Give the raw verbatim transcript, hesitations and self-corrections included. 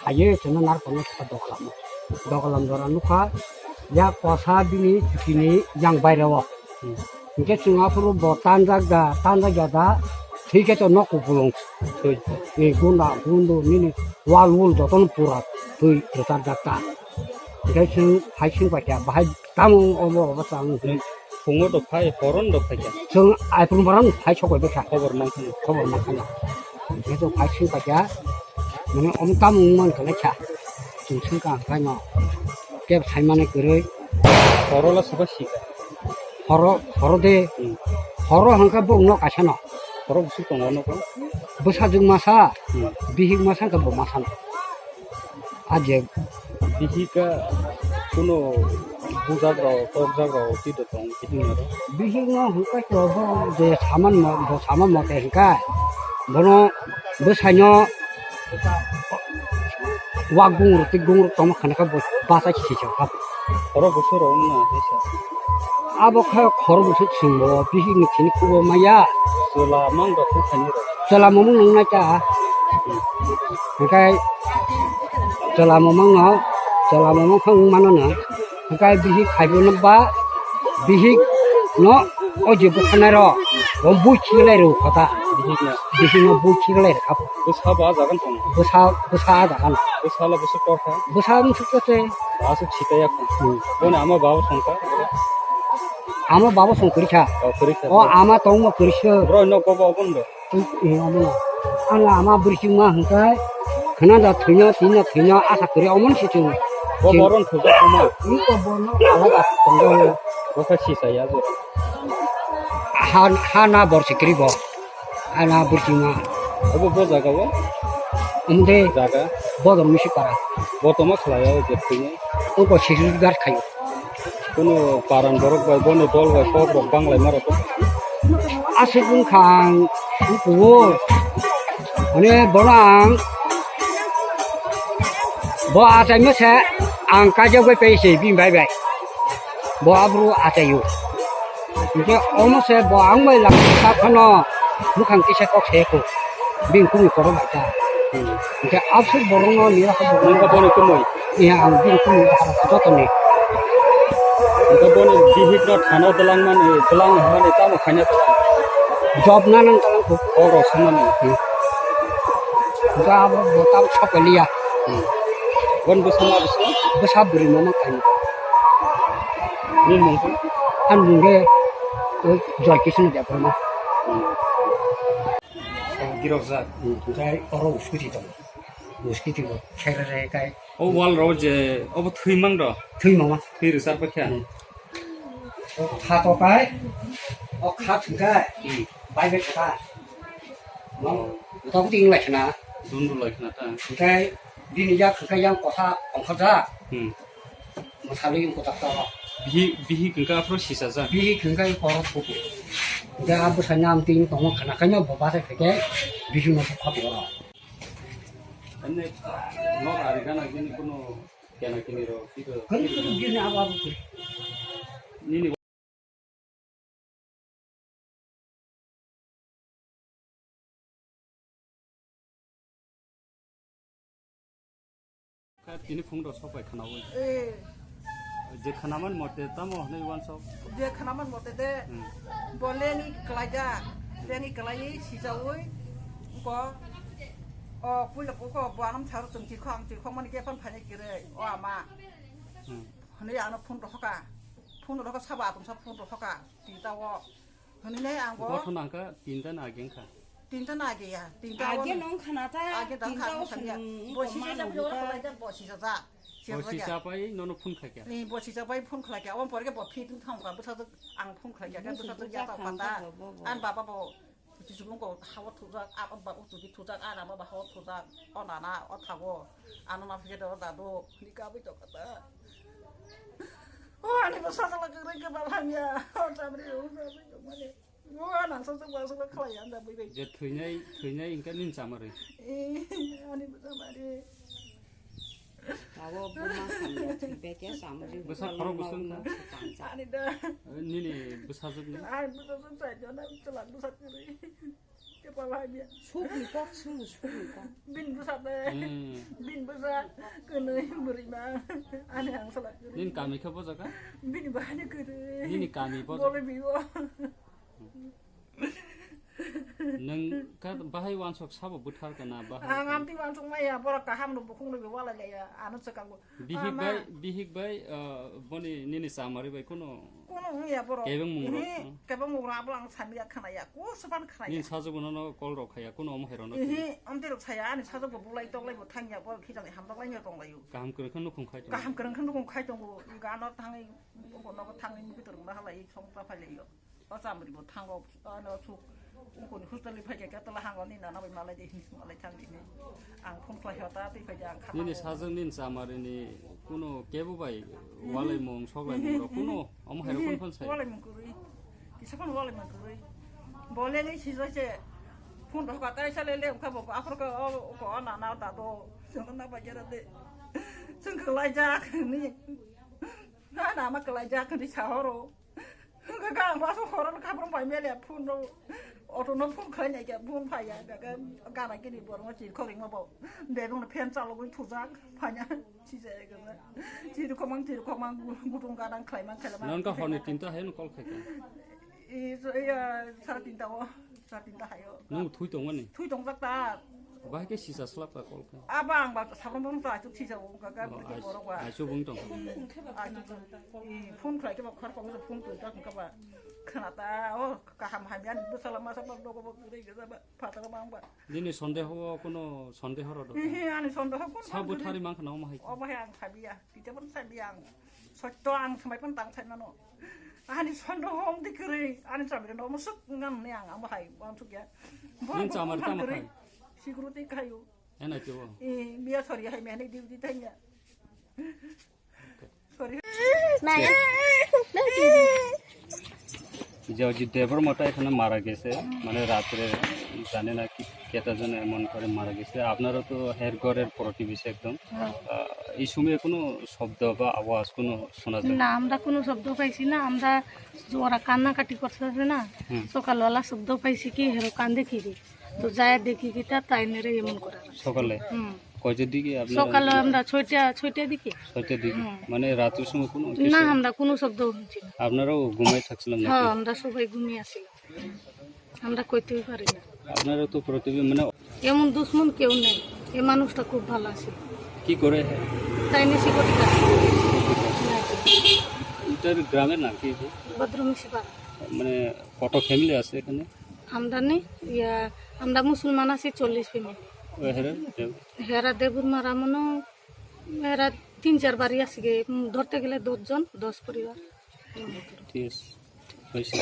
Aye, chwngno narwkna kisa dogalam. Dogalam jora nukha, yak kosa bini chukini yang baireo. Hinkhe chwng aphuru bo tanjak da, tanjak ya da, thwi khe to nok kupulung. Thwi. Ni gunda, gundu, nini wal wul jotono pura thwi rwchapjak ta. Hinkhe chwng hai swng paikha, bahai tamo obo, obo chang. Phungo do phai, horon do phaikha. Chwng aipung baran phai sokoi bwkha. Khobor mankha. Khobor mankha. Hinkhe chwng phai swng paikha, mane omo tamo wngmani khe lekha. Chwng swngkha ang khaino. Kebo saimani kwrwi. Horo la soba sika. Horo, horo de. Hmm. Horo hwnkhe borokno kaisa no. Horo bwswk tongo nogo? Bwsajwk masa, hmm, bihik masa hwnkhe bo masa no. A je bihik a kuno bujak rok, tokjak rok, twi do tong, bihik aro. Bihik no hwnkhe to bo je saman mo, bo saman mote hwnkhe bono bwsaino Wa gungrok tei gungrok tongma khana khe bo bachai se se kha. Khoro bwswk rok wngna hai se. Abo khe khoro bwswk chwngbo bihik ni sini kubo maya. Chwla mang rok wng thani rok. Chwla momong nang nai ta. Hwnkhe chwla momong no, chwla momong khe wng mano no. Hwnkhe bihik phaibo no ba, bihik no o je bwkhanai rok, bo bui khiklai rw kho ta. Bihik no. Bihik no bui khiklai rw kha. Bwsa bo ah jaga no tongo. Bwsa, bwsa ah jaga no. Bwsa le bwswk kor kha. Bwsa bwswk kor se. Aswk sita ya kho. Hmm. Boni ama baba song kha. Ama baba song kwrwi kha. Oh, kwrwi kha. O ama tongma kwrwi se. Bro no kobo obo ndo. Eh, omo no. Ang ama bwrwi chwngma hwnkhe khwna da thwino, tini no thwino asa kwrwi omo no se chwng. Bo boron thujak tongma. Ni ko bono alaga tongo. Bo kha sisa ya bo. Ha, ha na bor sikri bo. Ana bwrwi chwngma. Obo bo jaga o? Omo de. Jaga? Bodor misi para. Bo tongma khlai o je thwino. Oko sisir gar khayo. Kuno paran borok bai, boni dol bai kok rok bang lai ma rok. Aswk wngkha ang, wngkha o. Mane bono ang, bo achaima se ang kaijakbai pai se bini bai bai. Bo abru achaio. Hingke omo se bo ang bai lang sa phano mukhang kisa kok se ko. Bini kumi koro bai ta. Hingke absuk borok no nira ko borok. Nungkha boni kumui. Iya, ang bini kumi joto ni. Hingke boni bihik no thano dalang mani, dalang mani tamo khaina dalang. Job na nang dalang ko. Kok rok sung mani. Hingke abo bo tamo sokoliya. Bon bwsa ma bwsa? Bwsa bwrwi mama kainwi. Nini mung khe? Ani mung khe, o, Joy Kishno Debbarma. Girok jak. Hmm, onkhe oro uskuti tongo. Uskuti bo khere re kai. O wall rok je, obo thwi mang do? Thwi mama. Thwi rwchar pa khe? Hmm. O kha to kai, o kha thwi kai. Hmm. Bai bai kha. No, tok ting lai khna. Dun dun lai khna ta. Onkhe bini yak hwnkhe yang kosa ongkhorjak. Hmm. Mwsali wng kwtak tongo. Bihi, bihi hwnkhe aphuru sisajak. Bihi hwnkhe koro thuku. Hwnkhe a bwsai nam twi wng tongma khna khe no bo bachai khe bihi no thok kha tongo. Ene nok ari gana gini kuno Kena kini ro, kito. Kali kito gini abu abu. Nini. Kha tini phung rok sok bai khwnawi. Eh. Je khwnaman mote tamo hwnwi uansuk. Je khwnaman mote de. Hmm. Bo lengwi kwlaijak. Lengwi kwlaiwi sijaui. Ko. O puila ko ko bo anam saro chwng chikho ang chikho mani khe phan phainai kire. O ama. Hmm. Hwnwi ano phone rohorkha. Phone rohorkha sabo atomsa phone rohorkha. Tinta o. Hwnwi nai ang bo. Gothon ang kha tinta na age wngkha. Tinta na age ya. Tinta o. Age nong khana ta. Age dang tinta khana o sani ya. Bo sisa ja bo khwlai ja bo sisa ja. Bo sisa pai nono phone khlai kha. Ni bo sisa pai phone khlai kha. Om pore ke bo fit wng thang kha bwsa ang phone khlai kha. Bwsa ya ta pata. An baba bo. Kuchi subung ko hawa thujak, a ba utu di thujak, a rama ba hawa thujak, o nana, o thago, ano na phige do dado, ni ka bui to kata. O ani bo sajala kare ke ba hamya, o chamri o sa bui to mane. O ana sa sa ba sa khlai anda bui bui. Je thwinai, thwinai ingka nin chamari. Eh, ani bo chamari. Abo buma samya thwibai khe samri. Bwsa khorok bwswk wngkha. Ani da. Nini bwsajwkni? Ai bwsajwk sai jona chwla bwsa kwrwi. Kepal hamya. Sukni kok sung, sukni kok. Bin bwsa de. Hmm. Bin bwsa kwnwi bwrwi ma. Ani ang chwla kwrwi. Nini kami khe bo jaga? Bini bahani kwrwi. Nini kami bo jaga? Bole biyo. Nwng kha bahai wansok sabo bwthar kana bahai? Ang amtwi wansok maya, borok kaham no bukhuk no be walai laya, ano chwkango. Bihik bai, bihik bai, ah, boni nini chamari bai kuno. Kuno wngya borok. Kebeng mung rok. Ehe, kebeng mung rok abo ang samya khnaya, ko saban khnaya. Nini sajwk bono no call rok khaya, kuno omo hai rok no. Ehe, amtwi rok saya, ani sajwk bo bulai toklai bo thangya, borok khichani hamdok lai no tonglayo. Kaham kwrwng khe nukhung khai tongo. Kaham kwrwng khe nukhung khai tongo, gano thangwi, nogo thangwi mukhi torok ma halai, song ta phai layo. O chamri bo thango, ano suk, ukoni hostel ni phai khe ketla hango ni nana bai malai de, malai thang di ni. Ang phone khlai hota, twi phai de ang kha. Nini sajwk nini chamari ni kuno kebo bai walai mung, soklai mung rok kuno, omo hai rok phone phone sai. Walai mung kwrwi, kisa phone walai mung kwrwi. Bo le le si jai se, phone rok ka tai sa le le, ungkha bo aphor ka o, ko nana da do, jono na ba jera de. Chwng kwlai jak ni, na na ma kwlai jak ni sa horo. Kaka ang baso khorang khaprang bai mele phone ro. Auto no phone khlai nai khe phone phai ya. Kaka gana kini borok no chiri khorang ma bo. Bebong no fan chalo gwi thujak phanya. Chije kaka. Chiri khomang chiri khomang gutung gana khlai man khlai man. Non ka honi tinta hai no call khai kha. I so ya sa tinta o. Sa tinta hai o. Nung thui tong mani. Thui tong jak ta. Bahai khe sisa slap ka call khe. Aba ang ba sabrang bang ta chu sisa o ga ga borok ba. Ai chu bung tong. Phone khlai khe ba khar kong phone twi ta kha ba. Khna ta o kaham hamya ni bwsala masa ba dogo bo gre ge ba phataro bang ba. Nini sondeho o kuno sondeho ro do. He ani sondeho kun. Sa bwthari mang khna omo hai. Obo hai ang sabiya. Tita pun sabiya ang. Sotto ang samai pun tang sai mano. Ani sondeho om di kre. Ani samai no musuk ngam ne ang amo hai bang suk ya. Nin chamar tamo khai. Security khayo. Ena ke bo. Eh, biya sori hai mehni duty thanya. Sori. যে অজিত দেববর্মা এখানে মারা গেছে, মানে রাত্রে জানি না কি কেটা জন এমন করে মারা গেছে। আপনারা তো হের ঘরের প্রতিবেশী একদম। হ্যাঁ। আহ, এই সময় কোনো শব্দ বা আওয়াজ কোনো শোনা যায় না? না, আমরা কোনো শব্দ পাইছি না। আমরা ওরা কান্নাকাটি করতেছে না, হুম। সকালবেলা শব্দ পাইছি কি হেরো কান্দে কি রে। তো যায় দেখি কিতা তাই নেরে এমন করা হয়েছে। সকালে? হুম। কয়টার দিকে আপনারা? সকালে আমরা ছয়টা, ছয়টার দিকে। ছয়টার দিকে? হুম। মানে রাত্রের সময় কোনো কিছু? না, আমরা কোনো শব্দ শুনছি না। আপনারাও ঘুমাই থাকছিলেন নাকি? হ্যাঁ, আমরা সবাই ঘুমিয়ে আছিলাম। আমরা কইতেই পারি না। আপনারা তো প্রতিদিন মানে এমন দুশমন কেউ নেই। এই মানুষটা খুব ভালো আছে। কি করে? তাই নিয়ে সিকিউরিটি কাজ করে। এটার গ্রামের নাম কি? ভদ্রমিশিপাড়া। মানে কত ফ্যামিলি আছে এখানে? আমদানি, ইয়া, আমরা মুসলমান আছি চল্লিশ ফ্যামিলি। ও, হেরা দেব-, হেরা দেবুর মারা মনে হয়, এরা তিন চার বাড়ি আছে গিয়ে, উম, ধরতে গেলে দশ জন, দশ পরিবার। ঠিক আছে, হয়েছে।